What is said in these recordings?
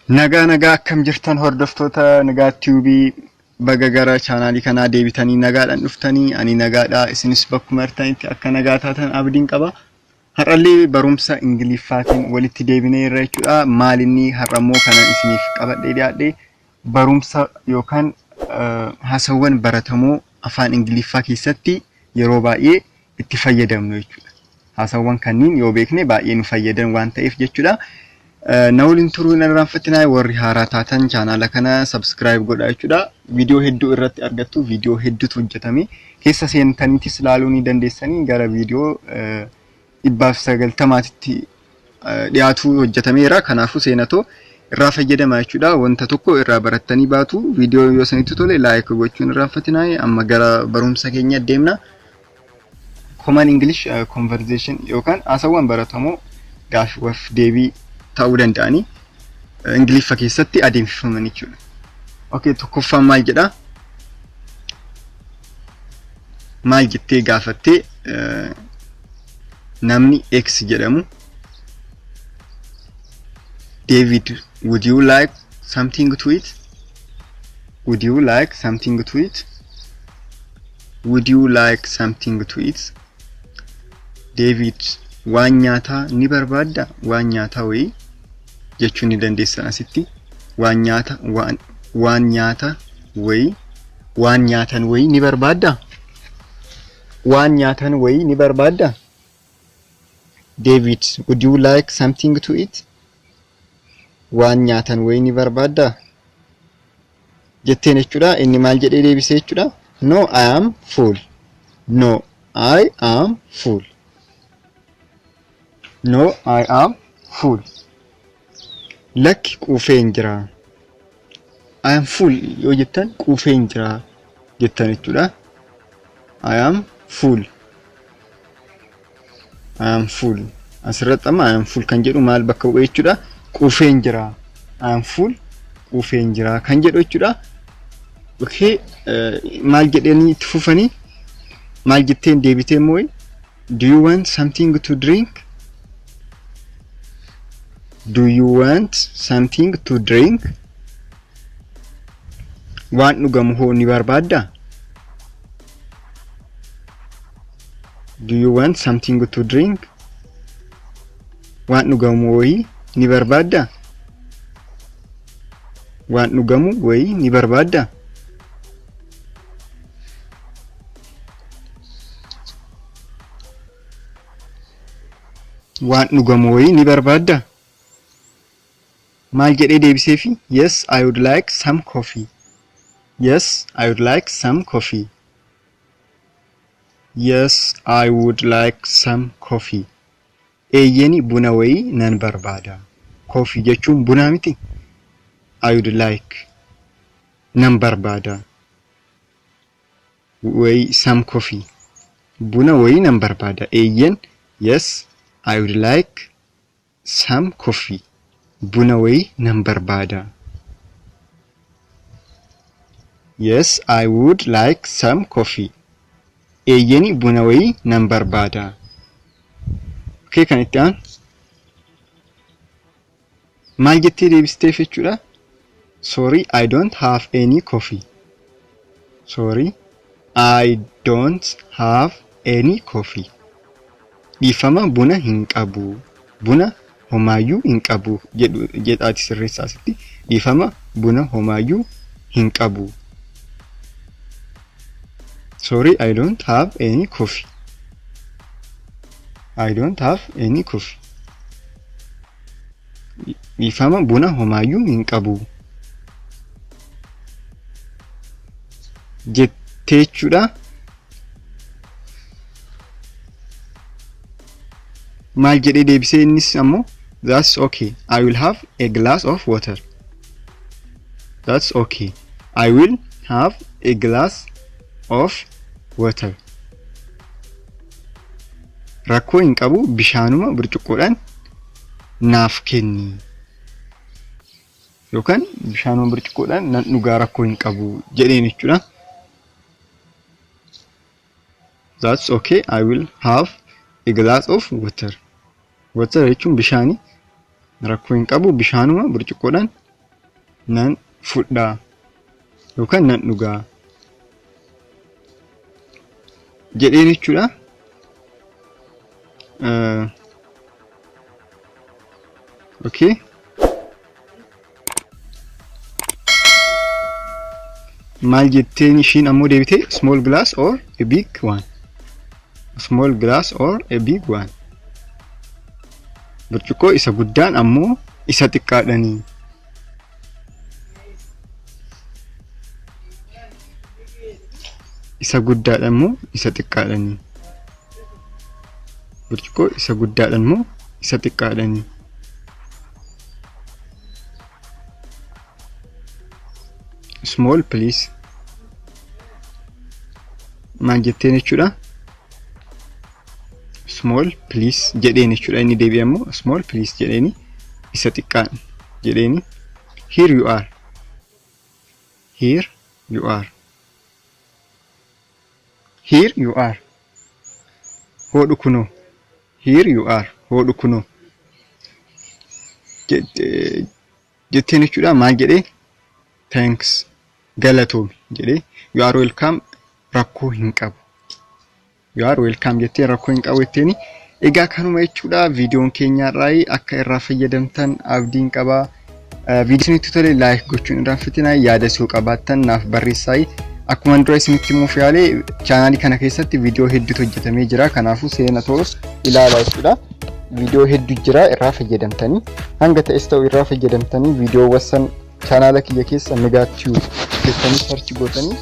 Nagaa nagaa akkam jirtan hordoftoota Nagaa Tiyuubii baga gara chaanaalii kanaa deebitanii nagaadhaan dhuftanii ani nagaadha isinis bakkuma jirtanitti akka nagaa taatan abdiin qaba. Har'allee barumsa Ingiliffaatiin walitti deebinee irra jechuudha. Maalinni har'ammoo kanan isiniif qabadhee dhiyaadhe barumsa yookaan haasawwan baratamoo afaan Ingiliffaa keessatti yeroo baay'ee itti fayyadamnu jechuudha. Haasawwan kanneen yoo beekne baay'ee nu fayyadan waan ta'eef jechuudha. Na waliin turuu hin irraanfatinaa warri haaraa taatan chaanaala kana subscribe godhaa jechuudha. Viidiyoo hedduu irratti argattu viidiyoo hedduutu hojjetame. Keessa seentaniitis ilaaluu ni dandeessanii gara viidiyoo 190tti dhiyaatu hojjetameera. Kanaafuu seenatoo irraa fayyadamaa jechuudha. Wanta tokko irraa barattanii baatu. Viidiyoo yoo isinitti tole like gochuun irraanfatinaa. Amma gara barumsa keenya deemna. Common English conversation yookaan haasawwan baratamoo gaaffiiwwan deebii ta'uu danda'anii Ingiliffa keessatti adeemsifaman jechuudha. Okay, tokkoffaan maal jedhaa? Maal jettee gaafattee namni X jedhamu David, would you like something to eat? Would you like something to eat? Would you like something to eat? David, waan nyaataa ni barbaaddaa? Waan nyaataa wayii jechuu ni dandeessan asitti. Waan nyaata waan nyaata wayii waan nyaatan wayii ni barbaaddaa? Waan nyaatan wayii ni barbaaddaa? David, would you like something to eat? Waan nyaatan wayii ni barbaaddaa? Jetteen jechuudha. Inni maal jedhee deebisee jechuudha? No, I am full. No, I am full. No, I am full. Lakki quufeen jira. I am full yoo jettan quufeen jira jettan jechuudha. I am full. I am full. Asirratti amma I am full kan jedhu maal bakka bu'e jechuudha? Quufeen jira. I am full. Quufeen jira kan jedhu jechuudha. Okay, maal jedhanii itti fufanii? Maal jetteen deebitee immoo? Do you want something to drink? Do you want something to drink? Waan dhugamu hoo ni barbaaddaa? Do you want something to drink? Waan dhugamu wayii ni barbaaddaa? Waan dhugamu wayii ni barbaaddaa? Waan dhugamu wayii ni barbaaddaa? Maal jedhee deebiseefi? Yes, I would like some coffee. Yes, I would like some coffee. Yes, I would like some coffee. Eeyyeni buna wayii nan barbaada. Coffee jechuun buna miti? I would like nan barbaada. Wayii some coffee. Buna wayii nan barbaada. Eeyyen yes, I would like some coffee. Buna wayii nan barbaada. Yes, I would like some coffee. Eeyyeni buna wayii nan barbaada. Okay, kan itti aanu maal jettee deebisteef jechuudha? Sorry, I don't have any coffee. Sorry, I don't have any coffee. Dhiifama buna hin qabu. Buna homaayyuu hin qabu jedhu jedhaati sirreessaa asitti. Dhiifama buna homaayyuu hin qabu. Sorry, I don't have any coffee. I don't have any coffee. Dhiifama buna homaayyuu hin qabu. Jettee jechuudha. Maal jedhee deebisee innis ammoo that's okay. I will have a glass of water. That's okay. I will have a glass of water. Rakkoo hin qabu bishaanuma burcuqqoodhaan naaf kenni. Yookaan bishaanuma burcuqqoodhaan nan dhugaa rakkoo hin qabu jedheen jechuudha. That's okay. I will have a glass of water. Water jechuun bishaani. Rakkoo hin qabu bishaanuma burcuqqoodhaan Nan fudhaa yookaan nan dhugaa jedheen jechuudha. Okay. Maal jetteen ishiin ammoo deebitee? Small glass or a big one? Small glass or a big one? Burcuqqoo isa guddaan ammoo isa xiqqaadhanii? Isa guddaadha immoo isa xiqqaadhanii? Burcuqqoo isa guddaadha immoo isa xiqqaadhanii? Small, please. Maal jetteen jechuudha? Small, please jedheen jechuudha. Inni deebi'e ammoo small, please jedheeni, isa xiqqaan jedheeni. Here you are. Here you are. Here you are. Hodhu kunoo. Here you are. Hodhu kunoo. Jetteen jechuudha. Maal jedhee? Thanks. Galatoomi jedhee. You are welcome. Rakkoo hin qabu. You are welcome jettee, rakkoo hin qabu jetteeni. Egaa kanuma jechuudha, viidiyoon keenyarraa akka irraa fayyadamtan abdiin qabaa. Viidiyoo isinitti tole like gochuun irraanfatinaa. Yaada yoo qabaattan naaf barreessaa. Akkuma dura isinitti himuuf yaalee, chaanaalii kana keessatti viidiyoo hedduutu hojjetamee jira. Kanaafuu seena toos ilaalaa jechuudha. Viidiyoo hedduu jira, irraa fayyadamtanii, hanga ta'es ta'u irraa fayyadamtanii, viidiyoowwan san chaanaala kiyya keessa Nigaat Tube jettanii search gootanii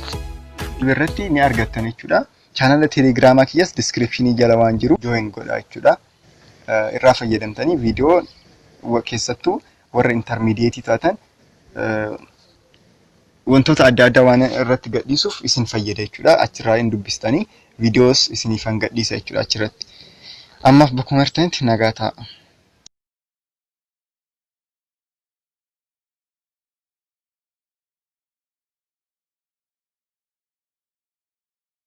irratti ni argattan jechuudha. Chaanaala teelegiraamaa kiyyas description jala waan jiru join godha jechuudha. Irraa fayyadamtanii viidiyoo keessattuu warra intermediate taatan wantoota adda addaa waan irratti gadhiisuuf isin fayyada jechuudha. Achirraa hin dubbistanii, viidiyoos isiniifan gadhiisa jechuudha achirratti. Ammaaf bakkuma jirtanitti nagaa ta'a.